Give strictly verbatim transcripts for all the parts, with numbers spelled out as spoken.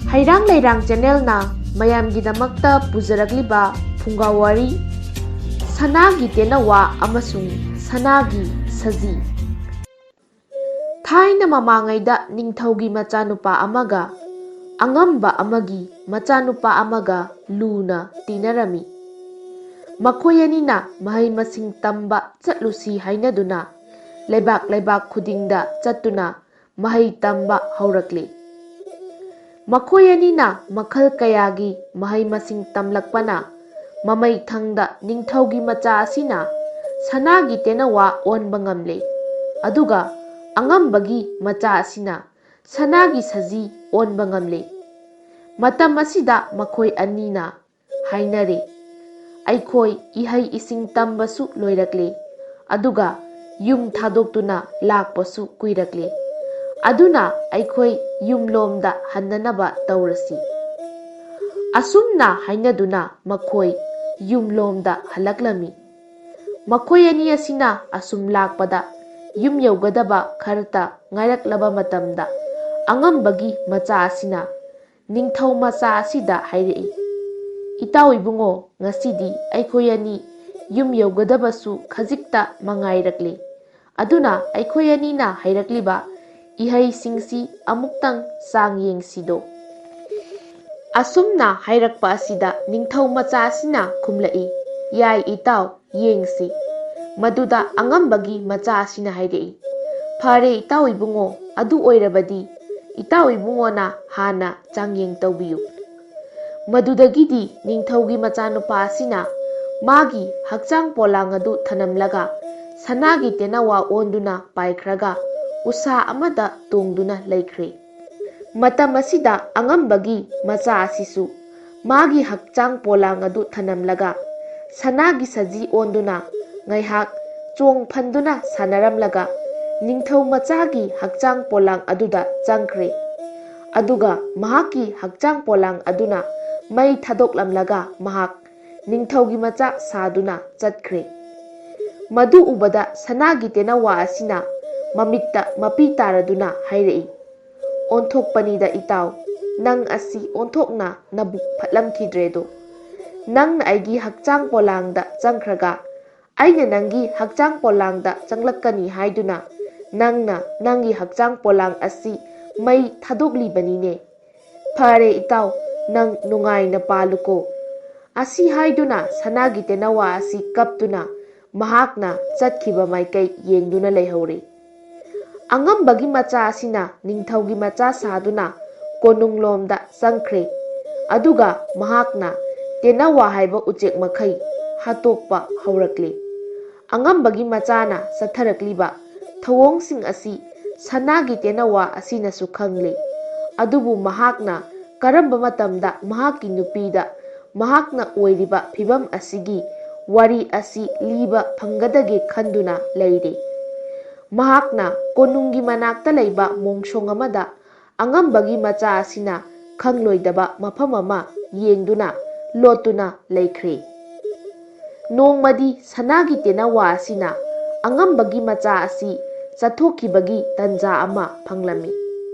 ꯍꯩꯔꯥꯡ ꯂꯩꯔꯥꯡ ꯆꯦꯅꯦꯜꯅ ꯃꯌꯥꯝꯒꯤꯗꯃꯛꯇ ꯄꯨꯖꯔꯛꯂꯤꯕ ꯐꯨꯡꯒꯥ ꯋꯥꯔꯤ, ꯁꯅꯥꯒꯤ ꯇꯦꯅꯋꯥ ꯑꯃꯁꯨꯡ ꯁꯅꯥꯒꯤ ꯁꯖꯤ꯫ ꯊꯥꯏꯅ ꯃꯃꯥꯡꯉꯩꯗ ꯅꯤꯡꯊꯧꯒꯤ ꯃꯆꯥꯅꯨꯄꯥ ꯑꯃꯒ ꯑꯉꯝꯕ ꯑꯃꯒꯤ ꯃꯆꯥꯅꯨꯄꯥ ꯑꯃꯒ ꯂꯨꯅ ꯇꯤꯟꯅꯔꯝꯃꯤ꯫ ꯃꯈꯣꯏ ꯑꯅꯤꯅ ꯃꯍꯩ ꯃꯁꯤꯡ ꯇꯝꯕ ꯆꯠꯂꯨꯁꯤ ꯍꯥꯏꯅꯗꯨꯅ ꯂꯩꯕꯥꯛ ꯂꯩꯕꯥꯛ ꯈꯨꯗꯤꯡꯗ ꯆꯠꯇꯨꯅ ꯃꯍꯩ ꯇꯝꯕ ꯍꯧꯔꯛꯂꯤ꯫ ꯃꯈꯣꯏ ꯑꯅꯤꯅ ꯃꯈꯜ ꯀꯌꯥꯒꯤ ꯃꯍꯩ ꯃꯁꯤꯡ ꯇꯝꯂꯛꯄꯅ ꯃꯃꯩ ꯊꯪꯗ ꯅꯤꯡꯊꯧꯒꯤ ꯃꯆꯥ ꯑꯁꯤꯅ ꯁꯅꯥꯒꯤ ꯇꯦꯅꯋꯥ ꯑꯣꯟꯕ ꯉꯝꯂꯦ, ꯑꯗꯨꯒ ꯑꯉꯝꯕꯒꯤ ꯃꯆꯥ ꯑꯁꯤꯅ ꯁꯅꯥꯒꯤ ꯁꯖꯤ ꯑꯣꯟꯕ ꯉꯝꯂꯦ꯫ ꯃꯇꯝ ꯑꯁꯤꯗ ꯃꯈꯣꯏ ꯑꯅꯤꯅ ꯍꯥꯏꯅꯔꯦ, "ꯑꯩꯈꯣꯏ ꯏꯍꯩ ꯏꯁꯤꯡ ꯇꯝꯕꯁꯨ ꯂꯣꯏꯔꯛꯂꯦ, ꯑꯗꯨꯒ ꯌꯨꯝ ꯊꯥꯗꯣꯛꯇꯨꯅ ꯂꯥꯛꯄꯁꯨ ꯀꯨꯏꯔꯛꯂꯦ꯫ ꯑꯗꯨꯅ ꯑꯩꯈꯣꯏ ꯌꯨꯝꯂꯣꯝꯗ ꯍꯟꯅꯅꯕ ꯇꯧꯔꯁꯤ"꯫ ꯑꯁꯨꯝꯅ ꯍꯥꯏꯅꯗꯨꯅ ꯃꯈꯣꯏ ꯌꯨꯝꯂꯣꯝꯗ ꯍꯜꯂꯛꯂꯝꯃꯤ꯫ ꯃꯈꯣꯏ ꯑꯅꯤ ꯑꯁꯤꯅ ꯑꯁꯨꯝ ꯂꯥꯛꯄꯗ ꯌꯨꯝ ꯌꯧꯒꯗꯕ ꯈꯔꯇ ꯉꯥꯏꯔꯛꯂꯕ ꯃꯇꯝꯗ ꯑꯉꯝꯕꯒꯤ ꯃꯆꯥ ꯑꯁꯤꯅ ꯅꯤꯡꯊꯧ ꯃꯆꯥ ꯑꯁꯤꯗ ꯍꯥꯏꯔꯛꯏ, "ꯏꯇꯥꯎ ꯏꯕꯨꯡꯉꯣ, ꯉꯁꯤꯗꯤ ꯑꯩꯈꯣꯏ ꯑꯅꯤ ꯌꯨꯝ ꯌꯧꯒꯗꯕꯁꯨ ꯈꯖꯤꯛꯇ ꯃꯉꯥꯏꯔꯛꯂꯦ꯫ ꯑꯗꯨꯅ ꯑꯩꯈꯣꯏ ꯑꯅꯤꯅ ꯍꯩꯔꯛꯂꯤꯕ ꯏꯍꯩꯁꯤꯡꯁꯤ ꯑꯃꯨꯛꯇꯪ ꯆꯥꯡ ꯌꯦꯡꯁꯤꯗꯣ"꯫ ꯑꯁꯨꯝꯅ ꯍꯥꯏꯔꯛꯄ ꯑꯁꯤꯗ ꯅꯤꯡꯊꯧ ꯃꯆꯥ ꯑꯁꯤꯅ ꯈꯨꯝꯂꯛꯏ, "ꯌꯥꯏ ꯏꯇꯥꯎ, ꯌꯦꯡꯁꯤ"꯫ ꯃꯗꯨꯗ ꯑꯉꯝꯕꯒꯤ ꯃꯆꯥ ꯑꯁꯤꯅ ꯍꯥꯏꯔꯛꯏ, "ꯐꯔꯦ ꯏꯇꯥꯎ ꯏꯕꯨꯡꯉꯣ, ꯑꯗꯨ ꯑꯣꯏꯔꯕꯗꯤ ꯏꯇꯥꯎ ꯏꯕꯨꯡꯉꯣꯅ ꯍꯥꯟꯅ ꯆꯥꯡꯌꯦꯡ ꯇꯧꯕꯤꯌꯨ"꯫ ꯃꯗꯨꯗꯒꯤꯗꯤ ꯅꯤꯡꯊꯧꯒꯤ ꯃꯆꯥꯅꯨꯄꯥ ꯑꯁꯤꯅ ꯃꯥꯒꯤ ꯍꯛꯆꯥꯡ ꯄꯣꯂꯥꯡ ꯑꯗꯨ ꯊꯅꯝꯂꯒ ꯁꯅꯥꯒꯤ ꯇꯦꯅꯋꯥ ꯑꯣꯟꯗꯨꯅ ꯄꯥꯏꯈ꯭ꯔꯒ ꯎꯁꯥ ꯑꯃꯗ ꯇꯣꯡꯗꯨꯅ ꯂꯩꯈ꯭ꯔꯦ꯫ ꯃꯇꯝ ꯑꯁꯤꯗ ꯑꯉꯝꯕꯒꯤ ꯃꯆꯥ ꯑꯁꯤꯁꯨ ꯃꯥꯒꯤ ꯍꯛꯆꯥꯡ ꯄꯣꯂꯥꯡ ꯑꯗꯨ ꯊꯅꯝꯂꯒ ꯁꯅꯥꯒꯤ ꯁꯖꯤ ꯑꯣꯟꯗꯨꯅ ꯉꯥꯏꯍꯥꯛ ꯆꯣꯡ ꯐꯟꯗꯨꯅ ꯁꯥꯟꯅꯔꯝꯂꯒ ꯅꯤꯡꯊꯧ ꯃꯆꯥꯒꯤ ꯍꯛꯆꯥꯡ ꯄꯣꯂꯥꯡ ꯑꯗꯨꯗ ꯆꯪꯈ꯭ꯔꯦ꯫ ꯑꯗꯨꯒ ꯃꯍꯥꯛꯀꯤ ꯍꯛꯆꯥꯡ ꯄꯣꯂꯥꯡ ꯑꯗꯨꯅ ꯃꯩ ꯊꯥꯗꯣꯛꯂꯝꯂꯒ ꯃꯍꯥꯛ ꯅꯤꯡꯊꯧꯒꯤ ꯃꯆꯥ ꯁꯥꯗꯨꯅ ꯆꯠꯈ꯭ꯔꯦ꯫ ꯃꯗꯨ ꯎꯕꯗ ꯁꯅꯥꯒꯤ ꯇꯦꯅꯋꯥ ꯑꯁꯤꯅ ꯃꯃꯤꯠꯇ ꯃꯄꯤ ꯇꯥꯔꯗꯨꯅ ꯍꯥꯏꯔꯛꯏ, "ꯑꯣꯟꯊꯣꯛꯄꯅꯤꯗ ꯏꯇꯥꯎ, ꯅꯪ ꯑꯁꯤ ꯑꯣꯟꯊꯣꯛꯅ ꯅꯕꯨꯛ ꯐꯠꯂꯝꯈꯤꯗ꯭ꯔꯦꯗꯣ꯫ ꯅꯪꯅ ꯑꯩꯒꯤ ꯍꯛꯆꯥꯡ ꯄꯣꯂꯥꯡꯗ ꯆꯪꯈ꯭ꯔꯒ ꯑꯩꯅ ꯅꯪꯒꯤ ꯍꯛꯆꯥꯡ ꯄꯣꯂꯥꯡꯗ ꯆꯪꯂꯛꯀꯅꯤ ꯍꯥꯏꯗꯨꯅ ꯅꯪꯅ ꯅꯪꯒꯤ ꯍꯛꯆꯥꯡ ꯄꯣꯂꯥꯡ ꯑꯁꯤ ꯃꯩ ꯊꯥꯗꯣꯛꯂꯤꯕꯅꯤꯅꯦ꯫ ꯐꯔꯦ ꯏꯇꯥꯎ, ꯅꯪ ꯅꯨꯡꯉꯥꯏꯅ ꯄꯥꯜꯂꯨꯀꯣ꯫ ꯑꯁꯤ ꯍꯥꯏꯗꯨꯅ ꯁꯅꯥꯒꯤ ꯇꯦꯅꯋꯥ ꯑꯁꯤ ꯀꯞꯇꯨꯅ ꯃꯍꯥꯛꯅ ꯆꯠꯈꯤꯕ ꯃꯥꯏꯀꯩ ꯌꯦꯡꯗꯨꯅ ꯂꯩꯍꯧꯔꯤ꯫ ꯑꯉꯝꯕꯒꯤ ꯃꯆꯥ ꯑꯁꯤꯅ ꯅꯤꯡꯊꯧꯒꯤ ꯃꯆꯥ ꯁꯥꯗꯨꯅ ꯀꯣꯅꯨꯡꯂꯣꯝꯗ ꯆꯪꯈ꯭ꯔꯦ꯫ ꯑꯗꯨꯒ ꯃꯍꯥꯛꯅ ꯇꯦꯅꯋꯥ ꯍꯥꯏꯕ ꯎꯆꯦꯛ ꯃꯈꯩ ꯍꯥꯠꯇꯣꯛꯄ ꯍꯧꯔꯛꯂꯤ꯫ ꯑꯉꯝꯕꯒꯤ ꯃꯆꯥꯅ ꯆꯠꯊꯔꯛꯂꯤꯕ ꯊꯧꯑꯣꯡꯁꯤꯡ ꯑꯁꯤ ꯁꯅꯥꯒꯤ ꯇꯦꯅꯋꯥ ꯑꯁꯤꯅꯁꯨ ꯈꯪꯂꯤ꯫ ꯑꯗꯨꯕꯨ ꯃꯍꯥꯛꯅ ꯀꯔꯝꯕ ꯃꯇꯝꯗ ꯃꯍꯥꯛꯀꯤ ꯅꯨꯄꯤꯗ ꯃꯍꯥꯛꯅ ꯑꯣꯏꯔꯤꯕ ꯐꯤꯚꯝ ꯑꯁꯤꯒꯤ ꯋꯥꯔꯤ ꯑꯁꯤ ꯂꯤꯕ ꯐꯪꯒꯗꯒꯦ ꯈꯟꯗꯨꯅ ꯂꯩꯔꯤ꯫ ꯃꯍꯥꯛꯅ ꯀꯣꯅꯨꯡꯒꯤ ꯃꯅꯥꯛꯇ ꯂꯩꯕ ꯃꯣꯡꯁꯣꯡ ꯑꯃꯗ ꯑꯉꯝꯕꯒꯤ ꯃꯆꯥ ꯑꯁꯤꯅ ꯈꯪꯂꯣꯏꯗꯕ ꯃꯐꯝ ꯑꯃ ꯌꯦꯡꯗꯨꯅ ꯂꯣꯠꯇꯨꯅ ꯂꯩꯈ꯭ꯔꯦ꯫ ꯅꯣꯡꯃꯗꯤ ꯁꯅꯥꯒꯤ ꯇꯦꯅꯋꯥ ꯑꯁꯤꯅ ꯑꯉꯝꯕꯒꯤ ꯃꯆꯥ ꯑꯁꯤ ꯆꯠꯊꯣꯛꯈꯤꯕꯒꯤ ꯇꯟꯖꯥ ꯑꯃ ꯐꯪꯂꯝꯃꯤ꯫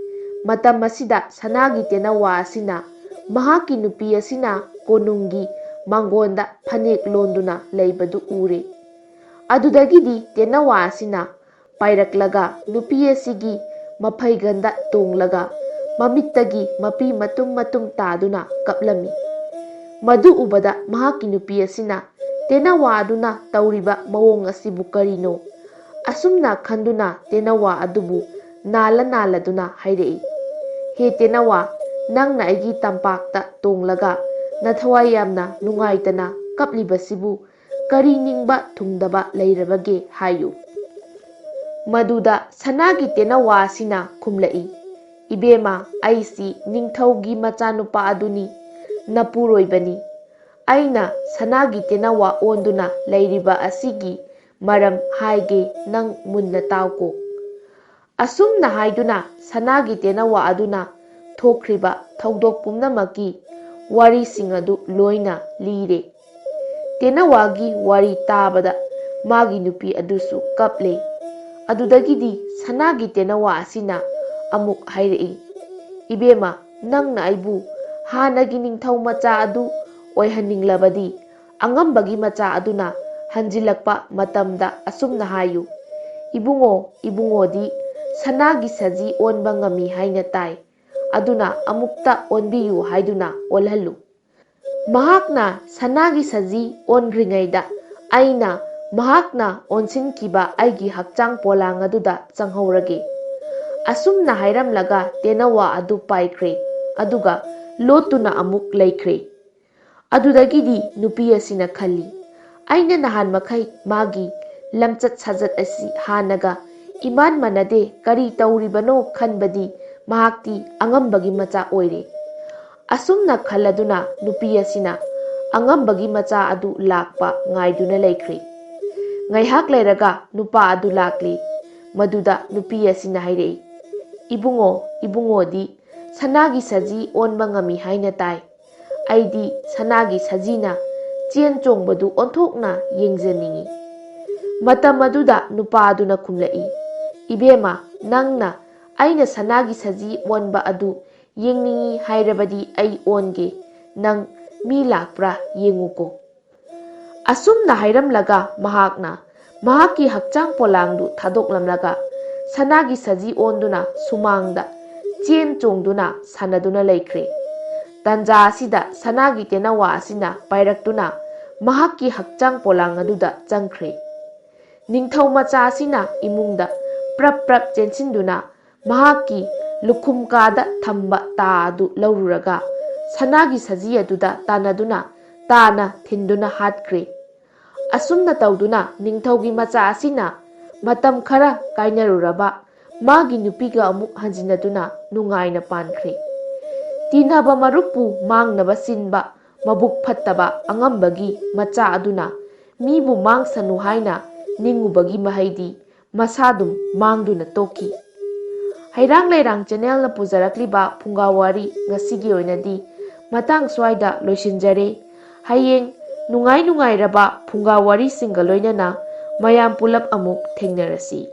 ꯃꯇꯝ ꯑꯁꯤꯗ ꯁꯅꯥꯒꯤ ꯇꯦꯅꯋꯥ ꯑꯁꯤꯅ ꯃꯍꯥꯛꯀꯤ ꯅꯨꯄꯤ ꯑꯁꯤꯅ ꯀꯣꯅꯨꯡꯒꯤ ꯃꯥꯡꯒꯣꯟꯗ ꯐꯅꯦꯛ ꯂꯣꯟꯗꯨꯅ ꯂꯩꯕꯗꯨ ꯎꯔꯦ꯫ ꯑꯗꯨꯗꯒꯤꯗꯤ ꯇꯦꯅꯋꯥ ꯑꯁꯤꯅ ꯄꯥꯏꯔꯛꯂꯒ ꯅꯨꯄꯤ ꯑꯁꯤꯒꯤ ꯃꯐꯩꯒꯟꯗ ꯇꯣꯡꯂꯒ ꯃꯃꯤꯠꯇꯒꯤ ꯃꯄꯤ ꯃꯇꯨꯝ ꯃꯇꯨꯝ ꯇꯥꯗꯨꯅ ꯀꯞꯂꯝꯃꯤ꯫ ꯃꯗꯨ ꯎꯕꯗ ꯃꯍꯥꯛꯀꯤ ꯅꯨꯄꯤ ꯑꯁꯤꯅ ꯇꯦꯅꯋꯥ ꯑꯗꯨꯅ ꯇꯧꯔꯤꯕ ꯃꯑꯣꯡ ꯑꯁꯤꯕꯨ ꯀꯔꯤꯅꯣ? ꯑꯁꯨꯝꯅ ꯈꯟꯗꯨꯅ ꯇꯦꯅꯋꯥ ꯑꯗꯨꯕꯨ ꯅꯥꯜꯂ ꯅꯥꯜꯂꯗꯨꯅ ꯍꯥꯏꯔꯛꯏ, "ꯍꯦ ꯇꯦꯅꯋꯥ, ꯅꯪꯅ ꯑꯩꯒꯤ ꯇꯝꯄꯥꯛꯇ ꯇꯣꯡꯂꯒ ꯅꯊꯋꯥꯏ ꯌꯥꯝꯅ ꯅꯨꯡꯉꯥꯏꯇꯅ ꯀꯞꯂꯤꯕꯁꯤꯕꯨ ꯀꯔꯤ ꯅꯤꯡꯕ ꯊꯨꯡꯗꯕ ꯂꯩꯔꯕꯒꯦ ꯍꯥꯏꯌꯨ?" ꯃꯗꯨꯗ ꯁꯅꯥꯒꯤ ꯇꯦꯅꯋꯥ ꯑꯁꯤꯅ ꯈꯨꯝꯂꯛꯏ, "ꯏꯕꯦꯝꯃ, ꯑꯩꯁꯤ ꯅꯤꯡꯊꯧꯒꯤ ꯃꯆꯥꯅꯨꯄꯥ ꯑꯗꯨꯅꯤ, ꯅꯄꯨꯔꯣꯏꯕꯅꯤ꯫ ꯑꯩꯅ ꯁꯅꯥꯒꯤ ꯇꯦꯅꯋꯥ ꯑꯣꯟꯗꯨꯅ ꯂꯩꯔꯤꯕ ꯑꯁꯤꯒꯤ ꯃꯔꯝ ꯍꯥꯏꯒꯦ, ꯅꯪ ꯃꯨꯟꯅ ꯇꯥꯎꯀꯣ꯫" ꯑꯁꯨꯝꯅ ꯍꯥꯏꯗꯨꯅ ꯁꯅꯥꯒꯤ ꯇꯦꯅꯋꯥ ꯑꯗꯨꯅ ꯊꯣꯛꯈ꯭ꯔꯤꯕ ꯊꯧꯗꯣꯛ ꯄꯨꯝꯅꯃꯛꯀꯤ ꯋꯥꯔꯤꯁꯤꯡ ꯑꯗꯨ ꯂꯣꯏꯅ ꯂꯤꯔꯦ꯫ ꯇꯦꯅꯋꯥꯒꯤ ꯋꯥꯔꯤ ꯇꯥꯕꯗ ꯃꯥꯒꯤ ꯅꯨꯄꯤ ꯑꯗꯨꯁꯨ ꯀꯞꯂꯦ꯫ ꯑꯗꯨꯗꯒꯤꯗꯤ ꯁꯅꯥꯒꯤ ꯇꯦꯅꯋꯥ ꯑꯁꯤꯅ ꯑꯃꯨꯛ ꯍꯥꯏꯔꯛꯏ, "ꯏꯕꯦꯝꯃ, ꯅꯪꯅ ꯑꯩꯕꯨ ꯍꯥꯟꯅꯒꯤ ꯅꯤꯡꯊꯧ ꯃꯆꯥ ꯑꯗꯨ ꯑꯣꯏꯍꯟꯅꯤꯡꯂꯕꯗꯤ, ꯑꯉꯝꯕꯒꯤ ꯃꯆꯥ ꯑꯗꯨꯅ ꯍꯟꯖꯤꯜꯂꯛꯄ ꯃꯇꯝꯗ ꯑꯁꯨꯝꯅ ꯍꯥꯏꯌꯨ, "ꯏꯕꯨꯡꯉꯣ, ꯏꯕꯨꯡꯉꯣꯗꯤ ꯁꯅꯥꯒꯤ ꯁꯖꯤ ꯑꯣꯟꯕ ꯉꯝꯃꯤ ꯍꯥꯏꯅ ꯇꯥꯏ, ꯑꯗꯨꯅ ꯑꯃꯨꯛꯇ ꯑꯣꯟꯕꯤꯌꯨ" ꯍꯥꯏꯗꯨꯅ ꯑꯣꯜꯍꯜꯂꯨ꯫ ꯃꯍꯥꯛꯅ ꯁꯅꯥꯒꯤ ꯁꯖꯤ ꯑꯣꯟꯗ꯭ꯔꯤꯉꯩꯗ ꯑꯩꯅ ꯃꯍꯥꯛꯅ ꯑꯣꯟꯁꯤꯟꯈꯤꯕ ꯑꯩꯒꯤ ꯍꯛꯆꯥꯡ ꯄꯣꯂꯥꯡ ꯑꯗꯨꯗ ꯆꯪꯍꯧꯔꯒꯦ꯫ ꯑꯁꯨꯝꯅ ꯍꯥꯏꯔꯝꯂꯒ ꯇꯦꯅꯋꯥ ꯑꯗꯨ ꯄꯥꯏꯈ꯭ꯔꯦ, ꯑꯗꯨꯒ ꯂꯣꯠꯇꯨꯅ ꯑꯃꯨꯛ ꯂꯩꯈ꯭ꯔꯦ꯫ ꯑꯗꯨꯗꯒꯤꯗꯤ ꯅꯨꯄꯤ ꯑꯁꯤꯅ ꯈꯜꯂꯤ, "ꯑꯩꯅ ꯅꯍꯥꯟ ꯃꯈꯩ ꯃꯥꯒꯤ ꯂꯝꯆꯠ ꯁꯥꯖꯠ ꯑꯁꯤ ꯍꯥꯟꯅꯒ ꯏꯃꯥꯟ ꯃꯥꯟꯅꯗꯦ, ꯀꯔꯤ ꯇꯧꯔꯤꯕꯅꯣ ꯈꯟꯕꯗꯤ ꯃꯍꯥꯛꯇꯤ ꯑꯉꯝꯕꯒꯤ ꯃꯆꯥ ꯑꯣꯏꯔꯦ"꯫ ꯑꯁꯨꯝꯅ ꯈꯜꯂꯗꯨꯅ ꯅꯨꯄꯤ ꯑꯁꯤꯅ ꯑꯉꯝꯕꯒꯤ ꯃꯆꯥ ꯑꯗꯨ ꯂꯥꯛꯄ ꯉꯥꯏꯗꯨꯅ ꯂꯩꯈ꯭ꯔꯦ꯫ ꯉꯥꯏꯍꯥꯛ ꯂꯩꯔꯒ ꯅꯨꯄꯥ ꯑꯗꯨ ꯂꯥꯛꯂꯦ꯫ ꯃꯗꯨꯗ ꯅꯨꯄꯤ ꯑꯁꯤꯅ ꯍꯥꯏꯔꯛꯏ, "ꯏꯕꯨꯡꯉꯣ, ꯏꯕꯨꯡꯉꯣꯗꯤ ꯁꯅꯥꯒꯤ ꯁꯖꯤ ꯑꯣꯟꯕ ꯉꯝꯃꯤ ꯍꯥꯏꯅ ꯇꯥꯏ꯫ ꯑꯩꯗꯤ ꯁꯅꯥꯒꯤ ꯁꯖꯤꯅ ꯆꯦꯟ ꯆꯣꯡꯕꯗꯨ ꯑꯣꯟꯊꯣꯛꯅ ꯌꯦꯡꯖꯅꯤꯡꯏ"꯫ ꯃꯇꯝ ꯑꯗꯨꯗ ꯅꯨꯄꯥ ꯑꯗꯨꯅ ꯈꯨꯝꯂꯛꯏ, "ꯏꯕꯦꯝꯃ, ꯅꯪꯅ ꯑꯩꯅ ꯁꯅꯥꯒꯤ ꯁꯖꯤ ꯑꯣꯟꯕ ꯑꯗꯨ ꯌꯦꯡꯅꯤꯡꯏ ꯍꯥꯏꯔꯕꯗꯤ ꯑꯩ ꯑꯣꯟꯒꯦ꯫ ꯅꯪ ꯃꯤ ꯂꯥꯛꯄ꯭ꯔꯥ ꯌꯦꯡꯉꯨꯀꯣ"꯫ ꯑꯁꯨꯝꯅ ꯍꯥꯏꯔꯝꯂꯒ ꯃꯍꯥꯛꯅ ꯃꯍꯥꯛꯀꯤ ꯍꯛꯆꯥꯡ ꯄꯣꯂꯥꯡꯗꯨ ꯊꯥꯗꯣꯛꯂꯝꯂꯒ ꯁꯅꯥꯒꯤ ꯁꯖꯤ ꯑꯣꯟꯗꯨꯅ ꯁꯨꯃꯥꯡꯗ ꯆꯦꯟ ꯆꯣꯡꯗꯨꯅ ꯁꯥꯟꯅꯗꯨꯅ ꯂꯩꯈ꯭ꯔꯦ꯫ ꯇꯟꯖꯥ ꯑꯁꯤꯗ ꯁꯅꯥꯒꯤ ꯇꯦꯅꯋꯥ ꯑꯁꯤꯅ ꯄꯥꯏꯔꯛꯇꯨꯅ ꯃꯍꯥꯛꯀꯤ ꯍꯛꯆꯥꯡ ꯄꯣꯂꯥꯡ ꯑꯗꯨꯗ ꯆꯪꯈ꯭ꯔꯦ꯫ ꯅꯤꯡꯊꯧ ꯃꯆꯥ ꯑꯁꯤꯅ ꯏꯃꯨꯡꯗ ꯄ꯭ꯔꯞ ꯄ꯭ꯔꯞ ꯆꯦꯟꯁꯤꯟꯗꯨꯅ ꯃꯍꯥꯛꯀꯤ ꯂꯨꯈꯨꯝ ꯀꯥꯗ ꯊꯝꯕ ꯇꯥ ꯑꯗꯨ ꯂꯧꯔꯨꯔꯒ ꯁꯅꯥꯒꯤ ꯁꯖꯤ ꯑꯗꯨꯗ ꯇꯥꯟꯅꯗꯨꯅ ꯇꯥꯅ ꯊꯤꯟꯗꯨꯅ ꯍꯥꯠꯈ꯭ꯔꯦ꯫ ꯑꯁꯨꯝꯅ ꯇꯧꯗꯨꯅ ꯅꯤꯡꯊꯧꯒꯤ ꯃꯆꯥ ꯑꯁꯤꯅ ꯃꯇꯝ ꯈꯔ ꯀꯥꯏꯅꯔꯨꯔꯕ ꯃꯥꯒꯤ ꯅꯨꯄꯤꯒ ꯑꯃꯨꯛ ꯍꯟꯖꯤꯟꯅꯗꯨꯅ ꯅꯨꯡꯉꯥꯏꯅ ꯄꯥꯟꯈ꯭ꯔꯦ꯫ ꯇꯤꯟꯅꯕ ꯃꯔꯨꯞꯄꯨ ꯃꯥꯡꯅꯕ ꯁꯤꯟꯕ ꯃꯕꯨꯛ ꯐꯠꯇꯕ ꯑꯉꯝꯕꯒꯤ ꯃꯆꯥ ꯑꯗꯨꯅ ꯃꯤꯕꯨ ꯃꯥꯡꯁꯅꯨ ꯍꯥꯏꯅ ꯅꯤꯡꯉꯨꯕꯒꯤ ꯃꯍꯩꯗꯤ ꯃꯁꯥꯗꯨꯝ ꯃꯥꯡꯗꯨꯅ ꯇꯣꯛꯈꯤ꯫ ꯍꯩꯔꯥꯡ ꯂꯩꯔꯥꯡ ꯆꯦꯅꯦꯜꯅ ꯄꯨꯖꯔꯛꯂꯤꯕ ꯐꯨꯡꯒꯥ ꯋꯥꯔꯤ ꯉꯁꯤꯒꯤ ꯑꯣꯏꯅꯗꯤ ꯃꯇꯥꯡ ꯁ꯭ꯋꯥꯏꯗ ꯂꯣꯏꯁꯤꯟꯖꯔꯦ꯫ ꯍꯌꯦꯡ ꯅꯨꯡꯉꯥꯏ ꯅꯨꯡꯉꯥꯏꯔꯕ ꯐꯨꯡꯒꯥ ꯋꯥꯔꯤꯁꯤꯡꯒ ꯂꯣꯏꯅꯅ ꯃꯌꯥꯝ ꯄꯨꯂꯞ ꯑꯃꯨꯛ ꯊꯦꯡꯅꯔꯁꯤ꯫